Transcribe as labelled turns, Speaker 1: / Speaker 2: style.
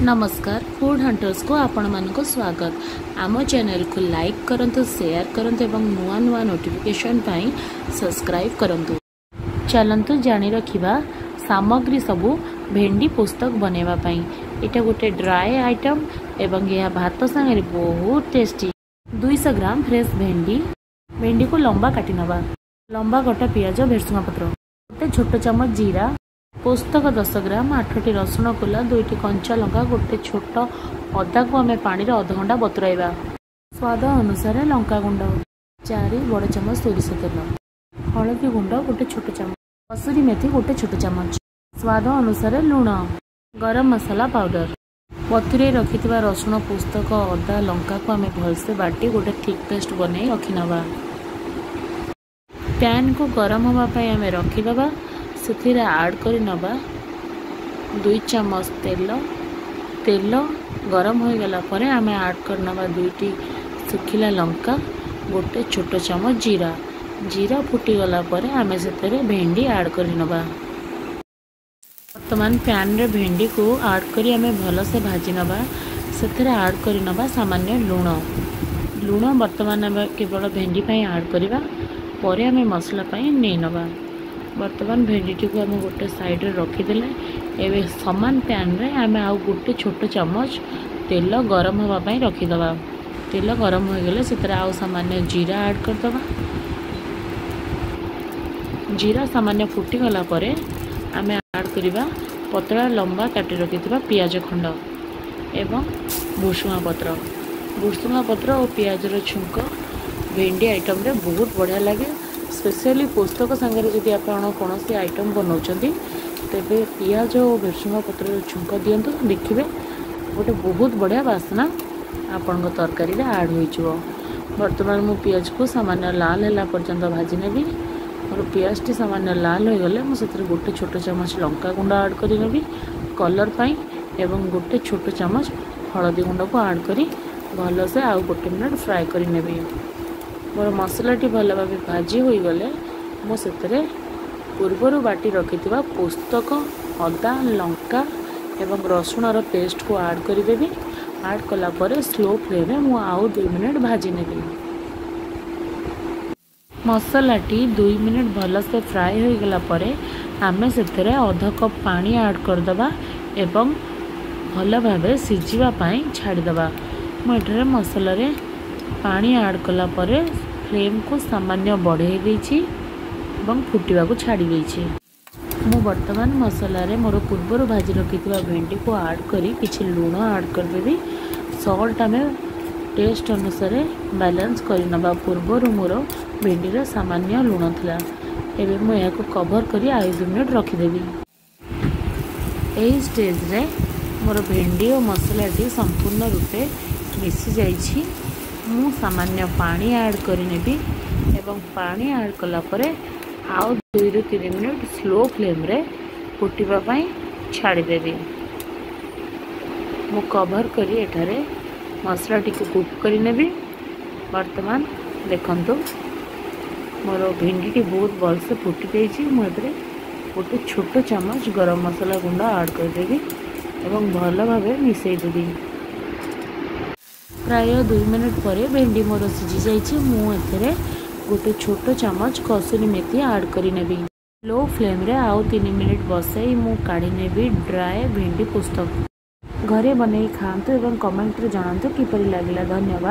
Speaker 1: ନମସ୍କାର, ଫୁଡ୍ ହଣ୍ଟର୍ସକୁ ଆପଣମାନଙ୍କୁ ସ୍ୱାଗତ। ଆମ ଚ୍ୟାନେଲକୁ ଲାଇକ୍ କରନ୍ତୁ, ସେୟାର କରନ୍ତୁ ଏବଂ ନୂଆ ନୂଆ ନୋଟିଫିକେସନ୍ ପାଇଁ ସବସ୍କ୍ରାଇବ୍ କରନ୍ତୁ। ଚାଲନ୍ତୁ ଜାଣି ରଖିବା ସାମଗ୍ରୀ ସବୁ ଭେଣ୍ଡି ପୋସ୍ତକ ବନେଇବା ପାଇଁ। ଏଇଟା ଗୋଟେ ଡ୍ରାଏ ଆଇଟମ୍ ଏବଂ ଏହା ଭାତ ସାଙ୍ଗରେ ବହୁତ ଟେଷ୍ଟି। 200 ଗ୍ରାମ ଫ୍ରେଶ୍ ଭେଣ୍ଡି। ଭେଣ୍ଡିକୁ ଲମ୍ବା କାଟି ନେବା। ଲମ୍ବା କଟା ପିଆଜ, ଭେରସୁଙ୍ଗା ପତ୍ର, ଗୋଟେ ଛୋଟ ଚାମଚ ଜିରା, ପୋସ୍ତକ 10 ଗ୍ରାମ, 8ଟି ରସୁଣ କୋଲା, 2ଟି କଞ୍ଚା ଲଙ୍କା, ଗୋଟେ ଛୋଟ ଅଦାକୁ ଆମେ ପାଣିରେ ଅଧଘଣ୍ଟା ବତୁରାଇବା। ସ୍ୱାଦ ଅନୁସାରେ ଲଙ୍କା ଗୁଣ୍ଡ, 4 ବଡ଼ ଚାମଚ ସୋରିଷ ତେଲ, ହଳଦୀ ଗୁଣ୍ଡ ଗୋଟେ ଛୋଟ ଚାମଚ, କସୁରୀ ମେଥି ଗୋଟେ ଛୋଟ ଚାମଚ, ସ୍ୱାଦ ଅନୁସାରେ ଲୁଣ, ଗରମ ମସଲା ପାଉଡର। ବତୁରେଇ ରଖିଥିବା ରସୁଣ, ପୋସ୍ତକ, ଅଦା, ଲଙ୍କାକୁ ଆମେ ଭଲସେ ବାଟି ଗୋଟେ ଥିକ୍ ପେଷ୍ଟ ବନେଇ ରଖିନେବା। ପ୍ୟାନ୍କୁ ଗରମ ହେବା ପାଇଁ ଆମେ ରଖିଦେବା। ସେଥିରେ ଆଡ଼୍ କରି ନେବା 2 ଚାମଚ ତେଲ। ତେଲ ଗରମ ହୋଇଗଲା ପରେ ଆମେ ଆଡ଼୍ କରିନେବା 2ଟି ଶୁଖିଲା ଲଙ୍କା, ଗୋଟେ ଛୋଟ ଚାମଚ ଜିରା। ଜିରା ଫୁଟିଗଲା ପରେ ଆମେ ସେଥିରେ ଭେଣ୍ଡି ଆଡ଼୍ କରିନେବା। ବର୍ତ୍ତମାନ ପ୍ୟାନ୍ରେ ଭେଣ୍ଡିକୁ ଆଡ଼୍ କରି ଆମେ ଭଲସେ ଭାଜି ନେବା। ସେଥିରେ ଆଡ଼୍ କରିନେବା ସାମାନ୍ୟ ଲୁଣ। ଲୁଣ ବର୍ତ୍ତମାନ ଆମେ କେବଳ ଭେଣ୍ଡି ପାଇଁ ଆଡ଼୍ କରିବା, ପରେ ଆମେ ମସଲା ପାଇଁ ନେଇନେବା। ବର୍ତ୍ତମାନ ଭେଣ୍ଡିଟିକୁ ଆମେ ଗୋଟେ ସାଇଡ଼୍ରେ ରଖିଦେଲେ। ଏବେ ସମାନ ପ୍ୟାନ୍ରେ ଆମେ ଆଉ ଗୋଟେ ଛୋଟ ଚାମଚ ତେଲ ଗରମ ହେବା ପାଇଁ ରଖିଦେବା। ତେଲ ଗରମ ହୋଇଗଲେ ସେଥିରେ ଆଉ ସାମାନ୍ୟ ଜିରା ଆଡ଼୍ କରିଦେବା। ଜିରା ସାମାନ୍ୟ ଫୁଟିଗଲା ପରେ ଆମେ ଆଡ଼୍ କରିବା ପତଳା ଲମ୍ବା କାଟି ରଖିଥିବା ପିଆଜ ଖଣ୍ଡ ଏବଂ ଭୃସୁଙ୍ଗା ପତ୍ର। ଭୃସୁଙ୍ଗା ପତ୍ର ଓ ପିଆଜର ଛୁଙ୍କ ଭେଣ୍ଡି ଆଇଟମ୍ରେ ବହୁତ ବଢ଼ିଆ ଲାଗେ। ସ୍ପେଶିଆଲି ପୋସ୍ତକ ସାଙ୍ଗରେ ଯଦି ଆପଣ କୌଣସି ଆଇଟମ୍ ବନାଉଛନ୍ତି, ତେବେ ପିଆଜ ଓ ଭେରସୁଙ୍ଗା ପତ୍ରର ଛୁଙ୍କ ଦିଅନ୍ତୁ। ଦେଖିବେ, ଗୋଟେ ବହୁତ ବଢ଼ିଆ ବାସ୍ନା ଆପଣଙ୍କ ତରକାରୀରେ ଆଡ଼୍ ହୋଇଯିବ। ବର୍ତ୍ତମାନ ମୁଁ ପିଆଜକୁ ସାମାନ୍ୟ ଲାଲ ହେଲା ପର୍ଯ୍ୟନ୍ତ ଭାଜି ନେବି। ମୋର ପିଆଜଟି ସାମାନ୍ୟ ଲାଲ ହୋଇଗଲେ ମୁଁ ସେଥିରେ ଗୋଟେ ଛୋଟ ଚାମଚ ଲଙ୍କା ଗୁଣ୍ଡ ଆଡ଼୍ କରିନେବି କଲର୍ ପାଇଁ ଏବଂ ଗୋଟେ ଛୋଟ ଚାମଚ ହଳଦୀ ଗୁଣ୍ଡକୁ ଆଡ଼୍ କରି ଭଲସେ ଆଉ ଗୋଟେ ମିନିଟ୍ ଫ୍ରାଏ କରିନେବି। ମୋର ମସଲାଟି ଭଲ ଭାବେ ଭାଜି ହୋଇଗଲେ ମୁଁ ସେଥିରେ ପୂର୍ବରୁ ବାଟି ରଖିଥିବା ପୋସ୍ତକ, ଅଦା, ଲଙ୍କା ଏବଂ ରସୁଣର ପେଷ୍ଟକୁ ଆଡ଼୍ କରିଦେବି। ଆଡ଼୍ କଲା ପରେ ସ୍ଲୋ ଫ୍ଲେମ୍ରେ ମୁଁ ଆଉ 2 ମିନିଟ୍ ଭାଜି ନେବି। ମସଲାଟି 2 ମିନିଟ୍ ଭଲସେ ଫ୍ରାଏ ହୋଇଗଲା ପରେ ଆମେ ସେଥିରେ ଅଧ କପ୍ ପାଣି ଆଡ଼୍ କରିଦେବା ଏବଂ ଭଲ ଭାବେ ସିଝିବା ପାଇଁ ଛାଡ଼ିଦେବା। ମୁଁ ଏଠାରେ ମସଲାରେ ପାଣି ଆଡ଼୍ କଲା ପରେ ଫ୍ଲେମ୍କୁ ସାମାନ୍ୟ ବଢ଼େଇ ଦେଇଛି ଏବଂ ଫୁଟିବାକୁ ଛାଡ଼ି ଦେଇଛି। ମୁଁ ବର୍ତ୍ତମାନ ମସଲାରେ ମୋର ପୂର୍ବରୁ ଭାଜି ରଖିଥିବା ଭେଣ୍ଡିକୁ ଆଡ଼୍ କରି କିଛି ଲୁଣ ଆଡ଼୍ କରିଦେବି। ସଲ୍ଟ ଆମେ ଟେଷ୍ଟ ଅନୁସାରେ ବାଲାନ୍ସ କରିନେବା। ପୂର୍ବରୁ ମୋର ଭେଣ୍ଡିରେ ସାମାନ୍ୟ ଲୁଣ ଥିଲା। ଏବେ ମୁଁ ଏହାକୁ କଭର୍ କରି ଆଉ 2 ମିନିଟ୍ ରଖିଦେବି। ଏହି ଷ୍ଟେଜ୍ରେ ମୋର ଭେଣ୍ଡି ଓ ମସଲାଟି ସମ୍ପୂର୍ଣ୍ଣ ରୂପେ ମିଶିଯାଇଛି। ମୁଁ ସାମାନ୍ୟ ପାଣି ଆଡ଼୍ କରିନେବି ଏବଂ ପାଣି ଆଡ଼୍ କଲା ପରେ ଆଉ 2ରୁ 3 ମିନିଟ୍ ସ୍ଲୋ ଫ୍ଲେମ୍ରେ ଫୁଟିବା ପାଇଁ ଛାଡ଼ିଦେବି। ମୁଁ କଭର୍ କରି ଏଠାରେ ମସଲାଟିକୁ କୁକ୍ କରିନେବି। ବର୍ତ୍ତମାନ ଦେଖନ୍ତୁ, ମୋର ଭେଣ୍ଡିଟି ବହୁତ ଭଲସେ ଫୁଟି ଯାଇଛି। ମୁଁ ଏଥିରେ ଗୋଟେ ଛୋଟ ଚାମଚ ଗରମ ମସଲା ଗୁଣ୍ଡ ଆଡ଼୍ କରିଦେବି ଏବଂ ଭଲ ଭାବେ ମିଶାଇ ଦେବି। ପ୍ରାୟ 2 ମିନିଟ୍ ପରେ ଭେଣ୍ଡି ମୋର ସିଝି ଯାଇଛି। ମୁଁ ଏଥିରେ ଗୋଟେ ଛୋଟ ଚାମଚ କସୁରୀ ମେଥି ଆଡ଼୍ କରିନେବି। ଲୋ ଫ୍ଲେମ୍ରେ ଆଉ 3 ମିନିଟ୍ ବସାଇ ମୁଁ କାଢ଼ି ନେବି ଡ୍ରାଏ ଭେଣ୍ଡି ପୋସ୍ତକ। ଘରେ ବନେଇ ଖାଆନ୍ତୁ ଏବଂ କମେଣ୍ଟରେ ଜଣାନ୍ତୁ କିପରି ଲାଗିଲା। ଧନ୍ୟବାଦ।